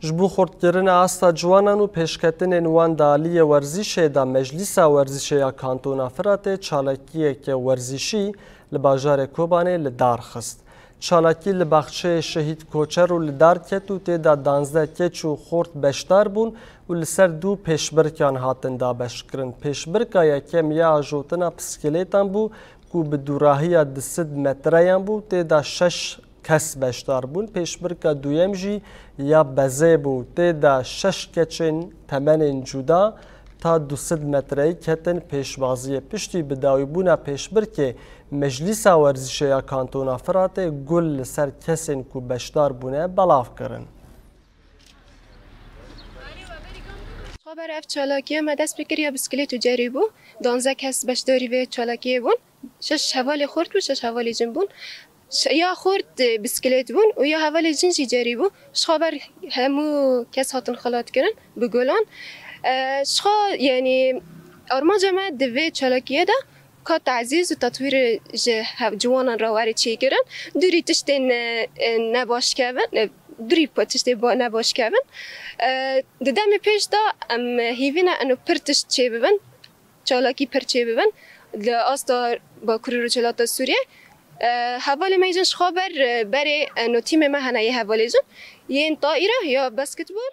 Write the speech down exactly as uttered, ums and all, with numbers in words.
Ji bo xurtkirina asta ciwanan û pêşketinên wan di aliyê werzîşê de, Meclîsa Werzîşê ya Kantona Firatê çalakiyeke werzîşî li bajarê Kobanê li dar xist. Çalakî li baxçeyê Şehîd Koçer û li dar ket û tê de danzdeh keç û xort beşdar bûn û li ser du pêşbirkan hatin dabeşkirin. Pêşbirka yekem ya ajotina piskilêtan bû ku bi dûrahiya du sed metreyan bû, tê de şeş kes beşdar bûn. Pêşbirka duyem jî ya bezê bû. Tê de şeş keçên temenên cuda ta du sed metreyî ketin pêşbaziyê. Piştî bidawîbûna pêşbirkê, Meclîsa Werzîşê ya Kantona Firatê gul li ser kesên ku beşdar bûne belav kirin. Xwe ber ev çalakiya me dest pê kiriye, biskilêt û cerî bû. Danzdeh kes beşdarî vê çalakiyê bûn. Şeş hevalê xort bû, şeş hevalê cin bûn. Ş-, ya xort, e, biskilêt bûn û ya hevalê cin jî cerî bû. Ji xwe ber hemû kes hatin xelat kirin bi gulan. E, ji xwe, yanî, armanca me di vê çalakiyê de ka tazîz û tetwîr ji hev-, ciwanan re were çêkirin. Dûrî tiştên, e, e, nebaş kevin, e, dûrî ku tiştê ba-, nebaş kevin. E, di demê pêş de em hîvî ne eno pir tişt çêbibin. Çalakî pir çêbibin li asta Bakur û Rojhilata Sûriyê. E, hevalê me jin ji xwe ber, e, berê, e, no tîmê me hene yê hevalê jin yên taîra ya basketbol.